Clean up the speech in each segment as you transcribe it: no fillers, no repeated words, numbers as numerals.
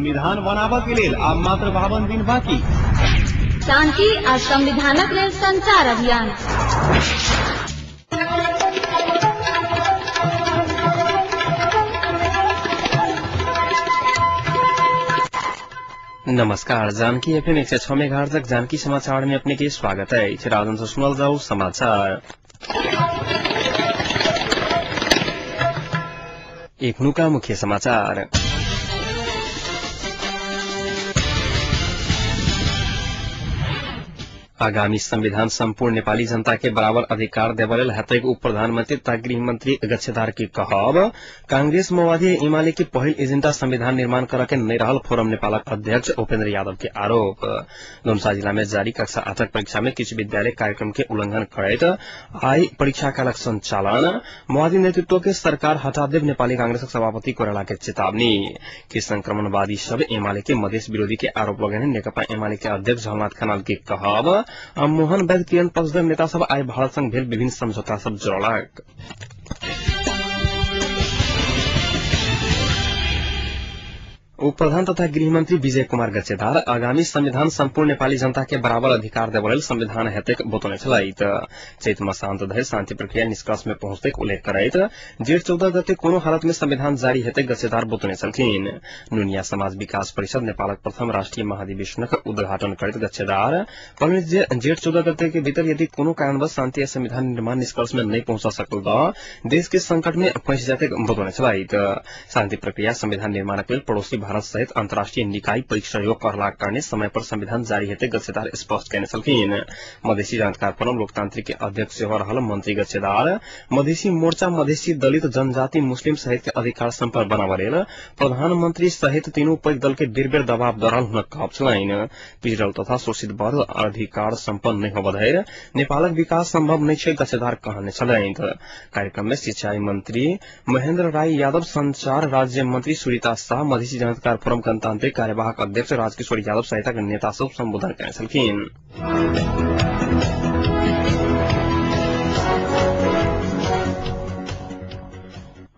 संविधान बनाबऽ के लेल आब मात्र 52 दिन बाकी। शांति आ संविधानक लेल संचार अभियान। नमस्कार, जानकी एफएम 106 मेगाहर्ट्ज जानकी समाचार में अपने के स्वागत है। राजन से सुनल जाऊ समाचार। एखनुका मुख्य समाचार। आगामी संविधान सम्पूर्ण नेपाली जनता के बराबर अधिकार देबलेल हेतैक उप प्रधानमंत्री तथा गृहमंत्री गच्छेदार के कहब। कांग्रेस माओवादी एमाले के पहिल एजेंडा संविधान निर्माण कर के नहीं रहल फोरम नेपालक अध्यक्ष उपेन्द्र यादव के आरोप। धनुषा जिला में जारी कक्षा 8 परीक्षा में किछु विद्यालय कार्यक्रम के उल्लंघन करैत आई परीक्षा कालक संचालन। माओवादी नेतृत्व के सरकार हटा देव नेपाली कांग्रेसक सभापति कोइराला के चेतावनी। कि संक्रमणवादी सब एमाले के मधेश विरोधी के आरोप लगेने नेकपा एमाले के अध्यक्ष झलनाथ खनाल के कहब। मोहन वैद्य किरण पक्षधर नेता सब आइ भारत संग भेल विभिन्न समझौता सब जोड़लक। उप प्रधान तथा गृहमंत्री विजय कुमार गच्छेदार आगामी संविधान सम्पूर्ण नेपाली जनता के बराबर अधिकार देबलेल संविधान हेतैक बतौने छलथि। चैत मसान्त धरि शान्ति प्रक्रिया निष्कर्ष में पहुंचतैक उल्लेख करैत जेठ 14 गते कोनो हालत में संविधान जारी हेतैक गच्छेदार बतौने छलखिन। नुनिया समाज विकास परिषद नेपालक प्रथम राष्ट्रीय महाधिवेशनक उद्घाटन करैत गच्छेदार कहलनि जे जेठ 14 गते के भीतर यदि कोनो कारणवश शान्ति आ संविधान निर्माण निष्कर्ष में नहीं पहुंचा सकल त देश के संकट में फंसि जेतैक बतौने छलथि। शान्ति प्रक्रिया संविधान निर्माणक लेल पड़ोसी भारत सहित अंतर्राष्ट्रीय निकाय पैघ सहयोग करलाक कारणे समय पर संविधान जारी हेतै गच्छेदार स्पष्ट केने छलखिन। मधेसी जनता फोरम लोकतांत्रिक के अध्यक्ष सेहो रहल मंत्री गच्छेदार मधेसी मोर्चा मधेसी दलित जनजाति मुस्लिम सहित के अधिकार सम्पन्न बनाबऽ लेल प्रधानमंत्री सहित तीनू पैघ दल के बेर बेर दबाव दऽ रहल हुनक कहब छलनि। पिछड़ल तथा शोषित वर्ग अधिकार सम्पन्न नहि होबऽ धरि नेपालक विकास संभव नहि छै गच्छेदार कहने छलनि। कार्यक्रम में सिंचाई मंत्री महेन्द्र राय यादव, संचार राज्य मंत्री सुरीता शाह, मधेसी जनता फोरम गणतांत्रिक कार्यवाहक अध्यक्ष राजकिशोर यादव सहितक नेता सब संबोधन केने छलखिन।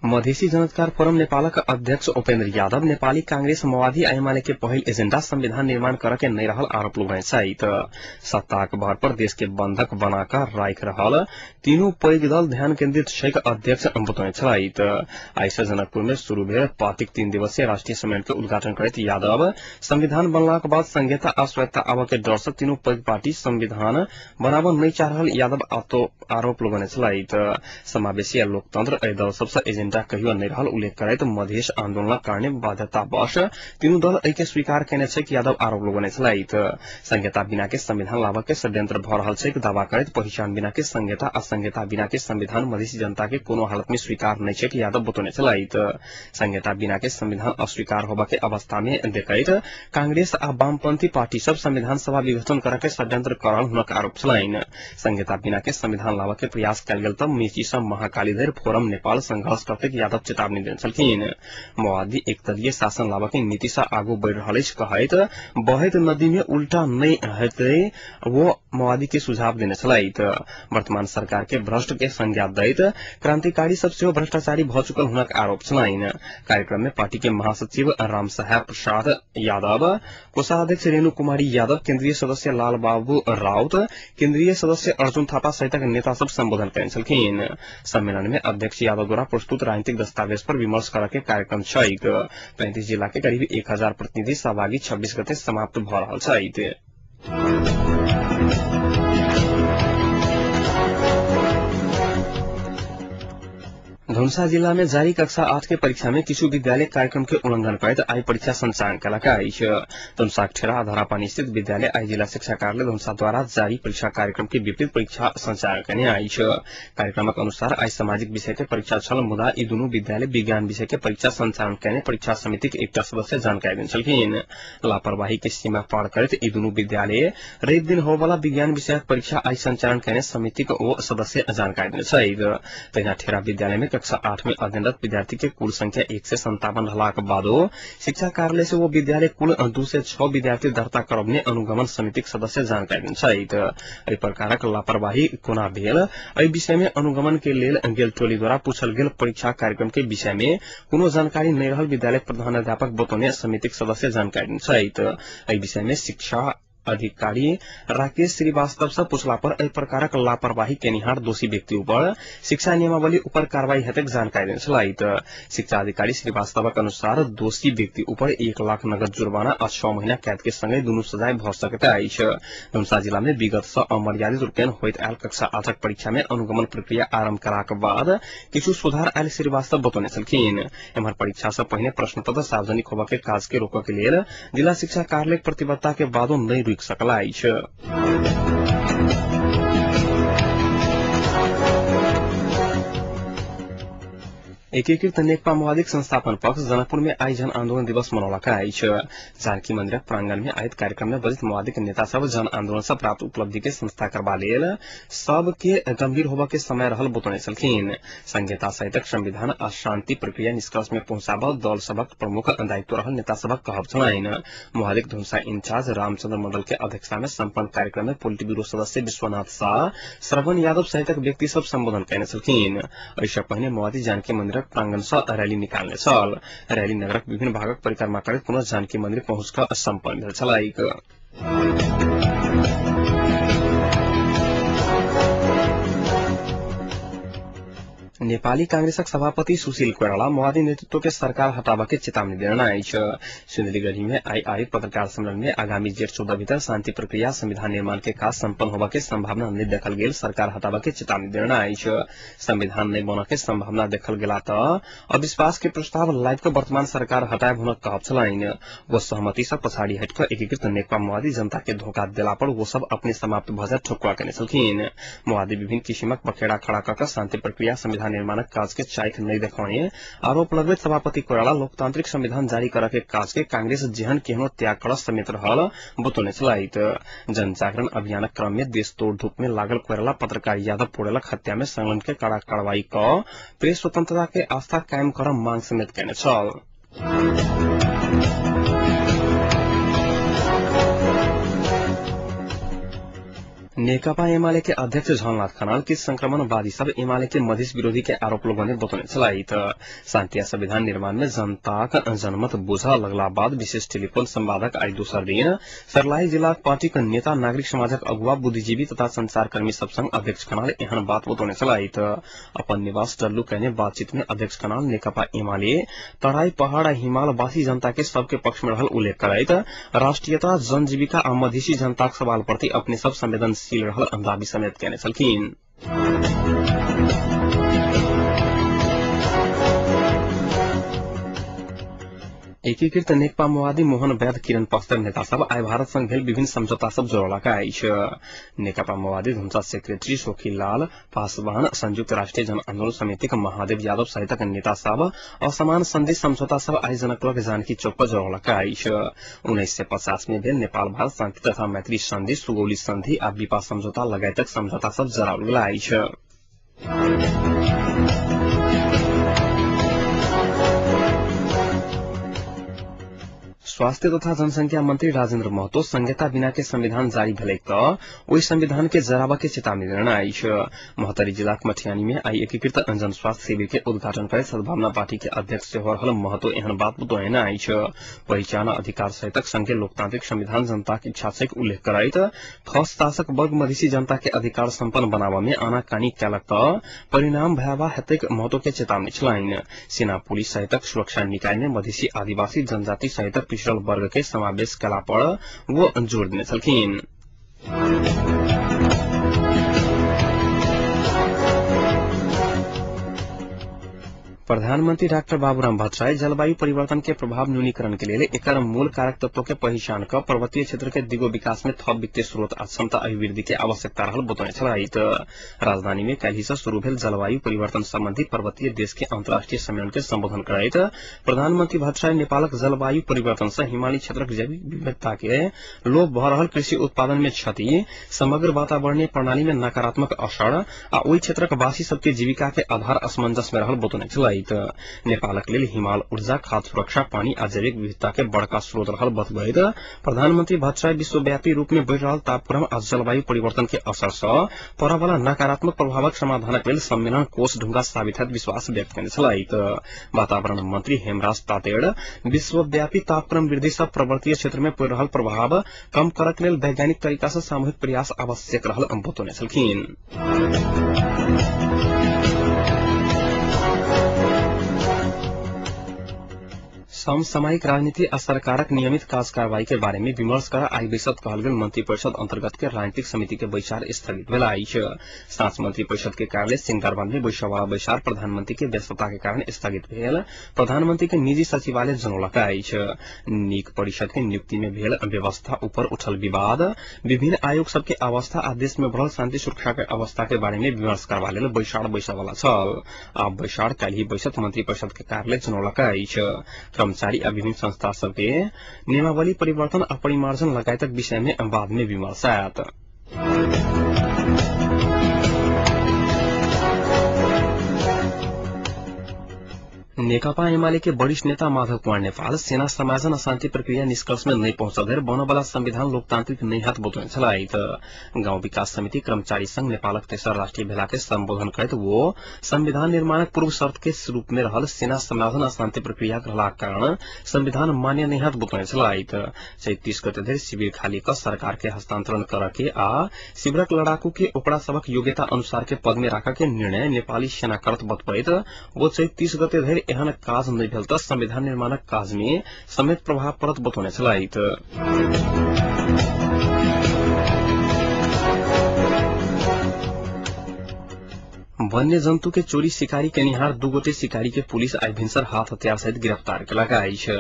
मधेसी जनअधिकार फोरम नेपालक अध्यक्ष उपेन्द्र यादव नेपाली कांग्रेस माओवादी एमाले के पहिल एजेंडा संविधान निर्माण कर के नहीं रहल आरोप लगौने छथि। सत्ताक भर पर देश के बंधक बनाकर राखि रहल तीनू पैघ दल ध्यान केन्द्रित छैक अध्यक्ष बतौने छलथि। आइ सँ जनकपुर में शुरू भेल पार्टीक 3 दिवसीय राष्ट्रीय सम्मेलन के उद्घाटन करैत यादव संविधान बनलाक बाद संघीयता आ स्वायत्तता आबऽ के डर सँ तीनू पैघ पार्टी संविधान बनाबऽ नहि चाह रहल यादव आरोप लगौने छलथि। समावेशी आ लोकतंत्र एहि दल सब सँ एजेंडा कहियो नहि रहल उल्लेख करैत मधेश आंदोलनक कारणे बाध्यतावश तीनू दल एहि के स्वीकार केने छैक यादव आरोप लगौने छलथि। संघीयता बिना के संविधान लाबऽ के षड्यंत्र भऽ रहल छैक दावा करैत पहिचान बिना के संघीयता आ संघीयता बिना के संविधान मधेसी जनता के कोनो हालत में स्वीकार नहि छैक यादव बतौने छलथि। संघीयता बिना के संविधान अस्वीकार होबऽ के अवस्था में देखैत कांग्रेस आ वामपंथी पार्टी सब संविधान सभा विघटन करऽ के षड्यंत्र कऽ रहल हुनक आरोप छलनि। संघीयता बिना के संविधान लाबऽ के प्रयास कयल गेल तऽ मेची सँ महाकाली धरि फोरम नेपाल संघर्ष करतैक यादव चेतावनी देने छलखिन। माओवादी एकदलीय शासन लाबऽ के नीति सँ आगू बढ़ि रहल अछि कहैत बहैत नदी में उल्टा नहि हेतै वो माओवादी के सुझाव देने छलथि। वर्तमान सरकार के भ्रष्ट के संज्ञा दैत क्रांतिकारी सब सेहो भ्रष्टाचारी भऽ चुकल हुनक आरोप छलनि। कार्यक्रम में पार्टी के महासचिव राम साहेब प्रसाद यादव, कोषाध्यक्ष रेणु कुमारी यादव, केन्द्रीय सदस्य लाल बाबू राउत, केन्द्रीय सदस्य अर्जुन थापा सहितक नेता सब संबोधन केने छलखिन। सम्मेलन में अध्यक्ष यादव द्वारा प्रस्तुत राजनीतिक दस्तावेज पर विमर्श करऽ के कार्यक्रम छैक। 35 जिला के करीब 1000 प्रतिनिधि सहभागी 26 गते समाप्त भऽ रहल छथि। धनुषा जिला में जारी कक्षा 8 के परीक्षा में किछु विद्यालय कार्यक्रम के उल्लंघन करैत आई परीक्षा संचालन केलक अछि। धनुषाक ठेरा धरापानी स्थित विद्यालय आई जिला शिक्षा कार्यालय धनुषा द्वारा जारी परीक्षा कार्यक्रम के विपरीत परीक्षा संचालन केने अछि। कार्यक्रमक अनुसार आई सामाजिक विषय के परीक्षा छल, मुदा ई दुनू विद्यालय विज्ञान विषय के परीक्षा संचालन केने परीक्षा समिति के एकटा सदस्य जानकारी देने छलखिन। लापरवाही के सीमा पार करैत ई दुनू विद्यालय रवि दिन होबयवला विज्ञान विषयक परीक्षा आई संचालन केने समिति के ओ सदस्य जानकारी देने छथि। तहिना ठेरा विद्यालय में कक्षा कक्षा 8 में अध्ययनरत विद्यार्थी के कुल संख्या 157 रहलाक बादो शिक्षा कार्यालय से वो विद्यालय कुल 206 विद्यार्थी दर्ता करबने अनुगमन समितिक सदस्य जानकारी देने छथि। एहि प्रकारक लापरवाही कोना भेल एहि विषय में अनुगमन के लेल गेल टोली द्वारा पूछल गेल परीक्षा कार्यक्रम के विषय में कोनो जानकारी नहीं रहल विद्यालय प्रधानाध्यापक बतौने समितिक सदस्य जानकारी देने छथि। एहि विषय में शिक्षा अधिकारी राकेश श्रीवास्तव से पूछला पर एहि प्रकारक लापरवाही केनिहार दोषी व्यक्ति ऊपर शिक्षा नियमावली ऊपर कार्रवाई हेतुक जानकारी देने छलथि। शिक्षा अधिकारी श्रीवास्तवक अनुसार दोषी व्यक्ति ऊपर 1 लाख नगद जुर्माना आ 6 महीना कैद के संगे दुनू सजाय भऽ सकैत अछि। धनुषा जिला में विगत सँ अमर्यादित रूपेण होइत आयल कक्षा 8क परीक्षा में अनुगमन प्रक्रिया आरंभ कराक बाद किछु सुधार आयल श्रीवास्तव बतौने छलखिन। एम्हर परीक्षा सँ पहिने प्रश्न पत्र सार्वजनिक होबय के काज के रोकय के लेल जिला शिक्षा कार्यालय प्रतिबद्धता के बादो नहि रुकि सकल अछि। एकीकृत नेकपा माओवादीक संस्थापन पक्ष जनकपुर में आई जन आंदोलन दिवस मनौलक अछि। जानकी मंदिरक प्रांगण में आयोजित कार्यक्रम में बजैत माओवादीक नेता सब जन आंदोलन से प्राप्त उपलब्धि के संस्था करबा लेल सबके गंभीर होबय के समय रहल बतौने छलखिन। संहिता सहितक संविधान आ शांति प्रक्रिया निष्कर्ष में पहुंचाबऽ दल सभक प्रमुख दायित्व रहल नेता सभक कहब छलनि। माओवादीक धनुषा इंचार्ज रामचंद्र मंडल के अध्यक्षता में सम्पन्न कार्यक्रम में पोलिट ब्यूरो सदस्य विश्वनाथ शाह, श्रवण यादव सहितक व्यक्ति सब संबोधन कयने छलखिन। एहि पहिने माओवादी जानकी मंदिरक प्रांगण सँ रैली निकालने छल। रैली नगरक विभिन्न भागक परिक्रमा करैत पुनः जानकी मंदिर पहुंच कऽ सम्पन्न भेल छलैक। नेपाली कांग्रेसक सभापति सुशील कोइराला माओवादी नेतृत्व के सरकार हटाबऽ के चेतावनी देने अछि। सिन्धुलीगढ़ी में आई आयोजित पत्रकार सम्मेलन में आगामी जेठ 14 भीतर शांति प्रक्रिया संविधान निर्माण के काज सम्पन्न होबय के संभावना नहि देखल गेल सरकार हटाबऽ के चेतावनी देने अछि। संविधान नहि बनऽ के संभावना देखल गेला तऽ अविश्वास के प्रस्ताव लाबि कऽ वर्तमान सरकार हटायब हुनक कहब छलनि। वो सहमति सँ पछाड़ी हटि कऽ एकीकृत नेकपा माओवादी जनता के धोखा देला पर वो सब अपने समाप्त भऽ जायत ठोकुआ केने छलखिन। माओवादी विभिन्न किसिमक बखेड़ा खड़ा कऽ कऽ शांति प्रक्रिया संविधान निर्माणक काज के चाइख नहि देखौने आरोप लगबैत सभापति कोइराला लोकतांत्रिक संविधान जारी करऽ के काज के कांग्रेस जेहन केहनो त्याग करऽ समेत रहल बतौने छलथि। जनजागरण अभियानक क्रम में देश तोड़ धूप में लागल कोइराला पत्रकार यादव पोड़ेलक हत्या में संलग्न के कड़ा कार्रवाई कऽ प्रेस स्वतंत्रता के आस्था कायम करऽ मांग समेत केने छल। नेकपा एमाले के अध्यक्ष झलनाथ खनाल के संक्रमणवादी सब एमाले के मधेस विरोधी के आरोप लगौने बतौने छलथि। शान्ति आ संविधान निर्माण में जनताक जनमत बुझऽ लगला बाद विशेष टेलीफोन संवादक आई दोसर दिन सर्लाही जिलाक पार्टीक नेता, नागरिक समाजक अगुवा, बुद्धिजीवी तथा संचारकर्मी सब संग अध्यक्ष खनाल एहन बात बतौने छलथि। अपन निवास डल्लू कयने बातचीत में अध्यक्ष खनाल नेकपा एमाले तराई, पहाड़ आ हिमालवासी जनता के सबके पक्ष में रहल उल्लेख करैत राष्ट्रीयता, जनजीविका आ मधेसी जनताक सवाल प्रति अपने सब संवेदनशील रहल दावी समेत केने छलखिन। एकीकृत नेकपा माओवादी मोहन वैद्य, किरण पस्तर नेता सब आइ भारत संग भेल विभिन्न समझौता सब जोड़लक अछि। नेकपा माओवादी धनुषा सेक्रेटरी शोखीलाल पासवान, संयुक्त राष्ट्रीय जन आंदोलन समितिक महादेव यादव सहितक नेता सब असमान संधि समझौता सब आइ जनकपुरक जानकी चौक पर जोड़लक अछि। 1950 में भेल नेपाल भारत शांति तथा मैत्री संधि, सुगौली संधि आ विपा समझौता लगायतक समझौता सब जराओल गेल अछि। स्वास्थ्य तथा जनसंख्या मंत्री राजेन्द्र महतो संहिता बिना के संविधान जारी भेलै तऽ ओहि संविधान के जराबऽ के चेतावनी देने अछि। महोत्तरी जिलाक मठियानी में आई एकीकृत जन स्वास्थ्य शिविर के उद्घाटन करैत सद्भावना पार्टी के अध्यक्ष सेहो रहल महतो एहन बात बतौने अछि। पहिचान अधिकार सहितक संघीय लोकतांत्रिक संविधान जनताक इच्छा से उल्लेख करैत खस शासक वर्ग मधेसी जनता के अधिकार सम्पन्न बनाबऽ में आनाकानी कयलक तऽ परिणाम भयावह हेतैक महतो के चेतावनी छलनि। सेना, पुलिस सहितक सुरक्षा निकाय में मधेसी, आदिवासी, जनजाति सहितक पिछड़ल वर्ग के समावेश कला पर वो जोर देने छलखिन। प्रधानमंत्री डाक्टर बाबूराम भट्टराई जलवायु परिवर्तन के प्रभाव न्यूनीकरण के लेल एकर मूल कारक तत्व के पहिचान क पर्वतीय क्षेत्र के दिगो विकास में थप वित्तीय स्रोत आ क्षमता अभिवृद्धि के आवश्यकता रहल बतौने छलथि। राजधानी में काल्हि से शुरू भेल जलवायु परिवर्तन संबंधी पर्वतीय देश के अंतर्राष्ट्रीय सम्मेलन के संबोधन करैत प्रधानमंत्री भट्टराई नेपालक जलवायु परिवर्तन से हिमाली क्षेत्रक जैविक विविधता के लोप भ रहल कृषि उत्पादन में क्षति, समग्र वातावरणीय प्रणाली में नकारात्मक असर आ ओहि क्षेत्रक वासी सबके जीविका के आधार असमंजस में रहल बतौने छलथि। नेपालक लेल हिमाल ऊर्जा, खाद्य सुरक्षा, पानी आ जैविक विविधता के बड़का स्रोत रहल बतबैत प्रधानमंत्री भट्टराई विश्वव्यापी रूप में बढ़ि रहल तापक्रम आ जलवायु परिवर्तन के असर सँ पड़यवला नकारात्मक प्रभावक समाधानक लेल सम्मेलन कोष ढुंगा साबित हैत विश्वास व्यक्त केने छलथि। वातावरण मंत्री हेमराज तातेड़ विश्वव्यापी तापक्रम वृद्धि सँ पर्वतीय क्षेत्र में पड़ि रहल प्रभाव कम करक लेल वैज्ञानिक तरीका सँ सामूहिक प्रयास आवश्यक रहल बतौने छलखिन। समसामयिक राजनीति आ सरकारक नियमित काज कार्रवाई के बारे में विमर्श कर आई बैसत कहल गेल मंत्री परिषद अंतर्गत के राजनीतिक समिति के बैसार स्थगित भेल अछि। साँच मंत्री परिषद के कार्यालय सिंहदरबार में बैसवाला बैसार प्रधानमंत्री के व्यस्तता के कारण स्थगित भेल प्रधानमंत्री के निजी सचिवालय जनौलक अछि। नीक परिषद के नियुक्ति में भेल व्यवस्था ऊपर उठल विवाद, विभिन्न आयोग सबके अवस्था आ देश में बढ़ल शांति सुरक्षा के अवस्था के बारे में विमर्श करवा लेल बैसार बैसवाला छल। आब बैसार काल्हि बैसत मंत्री परिषद के कार्यालय जनौलक अछि। कर्मचारी आ विभिन्न संस्था सबके नियमावली परिवर्तन आ परिमार्जन लगायतक विषय में बाद में विमर्श आयत। नेकपा एमाले के वरिष्ठ नेता माधव कुमार नेपाल सेना समाजन आ शान्ति प्रक्रिया निष्कर्ष में नहीं पहुंचल धरि बनवाला संविधान लोकतांत्रिक नहीं हाथ बतौने छलथि। गांव विकास समिति कर्मचारी संघ नेपालक तेसर राष्ट्रीय भेला के संबोधन करैत वो संविधान निर्माणक पूर्व शर्त के रूप में रहल सेना समाजन आ शान्ति प्रक्रिया रहलाक कारण संविधान मान्य नहीं हाथ बतौने छलथि। चैत 30 गते धरि शिविर खाली क सरकार के हस्तांतरण कर के आ शिविरक लड़ाकू के ओकरा सबक योग्यता अनुसार के पद में राखऽ के निर्णय नेपाली सेना करत बतबैत वो चैत 30 गते धरि एहन काज नहि भेल तऽ संविधान निर्माणक काज में समेत प्रभाव पड़त बतौने छलथि। वन्य जन्तु के चोरी शिकारी केनिहार दू गोटे शिकारी के पुलिस आई भिनसर हाथ हथियार सहित गिरफ्तार केलक अछि।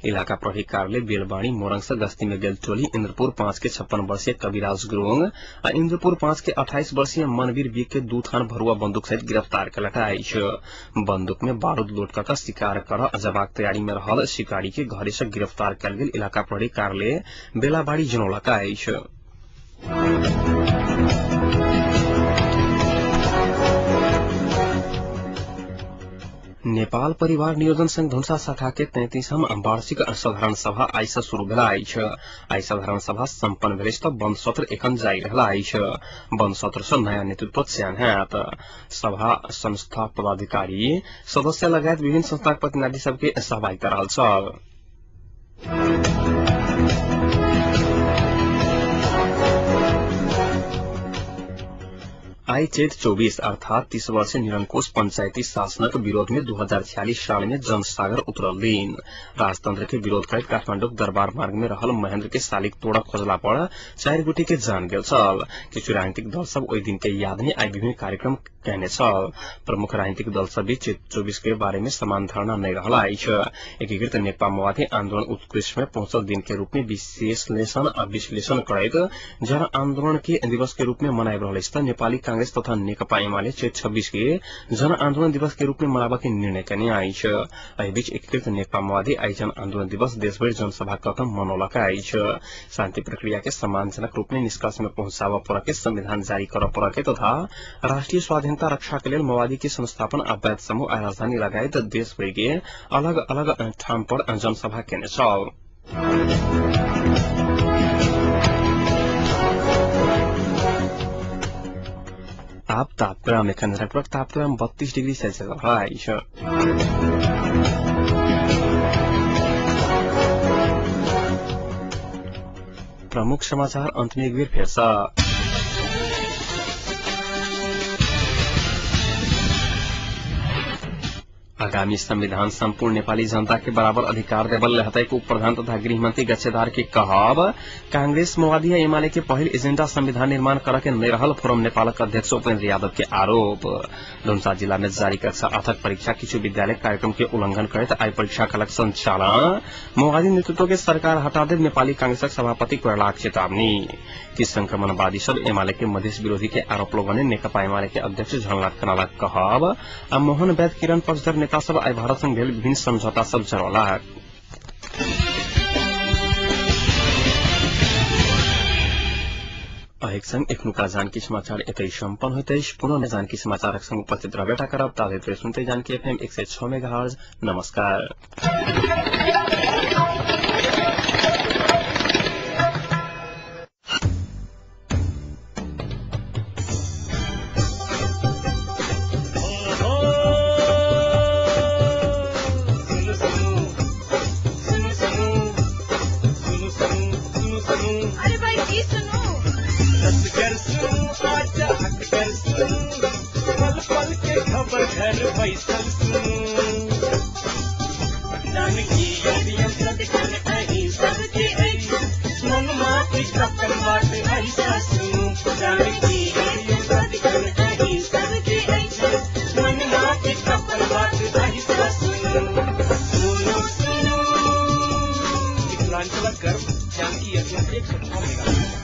इलाका प्रहरी कार्यालय बेलबाड़ी मोरंग से गश्ती में गेल टोली इंद्रपुर 5 के 56 वर्षीय कविराज गुरुङ आ इंद्रपुर 5 के 28 वर्षीय मनवीर बी के दू थान भरुआ बंदूक सहित गिरफ्तार केलक अछि। बंदूक में बारूद लोड कऽ शिकार कर जबाक तैयारी में रहल शिकारी के घरे से गिरफ्तार कयल गेल इलाका प्रहरी कार्यालय बेलाबाड़ी जनौलक अछि। नेपाल परिवार नियोजन संघ धनुषा शाखा के 33म वार्षिक साधारण सभा आइ से शुरू भेल अछि। आइ साधारण सभा सम्पन्न भेल तऽ बंद सत्र एखन जारी रहल अछि। बंद सत्र से नया नेतृत्व चयन हैत। सभा संस्था पदाधिकारी सदस्य लगायत विभिन्न संस्थाक प्रतिनिधि सबके सहभागिता रहल छल। आई चैत 24 अर्थात 30 वर्ष निरंकुश पंचायती शासनक विरोध में 2046 साल में जनसागर उतरल दिन राजतंत्र के विरोध करैत काठमांडूक दरबार मार्ग में रहल महेंद्र के शालिक तोड़क खोजला पर 4 गोटे के जान गेल छल। किछु राजनीतिक दल सब ओहि दिन के याद में आई विभिन्न कार्यक्रम कहने छल। प्रमुख राजनीतिक दल सब बीच चैत 24 के बारे में समान धारणा नहीं रहल अछि। एकीकृत नेकपा माओवादी आंदोलन उत्कृष्ट में पहुंचल दिन के रूप में विश्लेषण आ विश्लेषण करैत जन आंदोलन के दिवस के रूप में मनाबि रहल अछि। नेपाली कांग्रेस तथा नेकपा एमाले चैत 26 के जन आंदोलन दिवस के रूप में मनाबऽ के निर्णय केने अछि। एहि बीच एकीकृत नेकपा माओवादी आई जन आंदोलन दिवस देशभरि जनसभा कऽ मनौलक अछि। शान्ति प्रक्रिया के सम्मानजनक रूप में निष्कर्ष में पहुंचाबऽ पड़ऽ के, संविधान जारी करऽ पड़ऽ के तथा राष्ट्रीय स्वाधीनता रक्षा के लेल माओवादी के संस्थापन आ वैध समूह आ राजधानी लगायत देशभरि के अलग अलग ठाम पर जनसभा केने छल। आप तापक्रम एखन जनकपुरक तापक्रम 32 डिग्री सेल्सियस अछि। प्रमुख समाचार अंत में एक बेर फेर सँ। आगामी संविधान सम्पूर्ण नेपाली जनता के बराबर अधिकार देवल रहतै उप प्रधान तथा गृहमंत्री गच्छेदार के कहब। कांग्रेस माओवादी एमाले के पहिल एजेंडा संविधान निर्माण कर के नहीं रहल फोरम नेपालक अध्यक्ष उपेन्द्र यादव के आरोप। धनुषा जिला में जारी कक्षा आठक परीक्षा किछु विद्यालय कार्यक्रम के उल्लंघन करैत आइ परीक्षा कालक संचालन। माओवादी नेतृत्व के सरकार हटा देव नेपाली कांग्रेसक सभापति कोइरालाक चेतावनी। कि संक्रमणवादी सब एमाले के मधेस विरोधी के आरोप लगने नेकपा एमाले के अध्यक्ष झलनाथ खनालक कहब। आ मोहन वैद्य किरण पक्षधर नेता सब आइ भारत संग भेल विभिन्न समझौता सब जरौलक। अहिक संग एखनुका जानकी समाचार एतै सम्पन्न होइत अछि। पुनः जानकी समाचारक संग उपस्थित रहबेटा करब। ताधरि सुनते जानकी एफएम 106 मेगाहर्ज। नमस्कार। मिथिलांचलक गर्व जानकी एफएम 106 मेगाहर्ट्ज।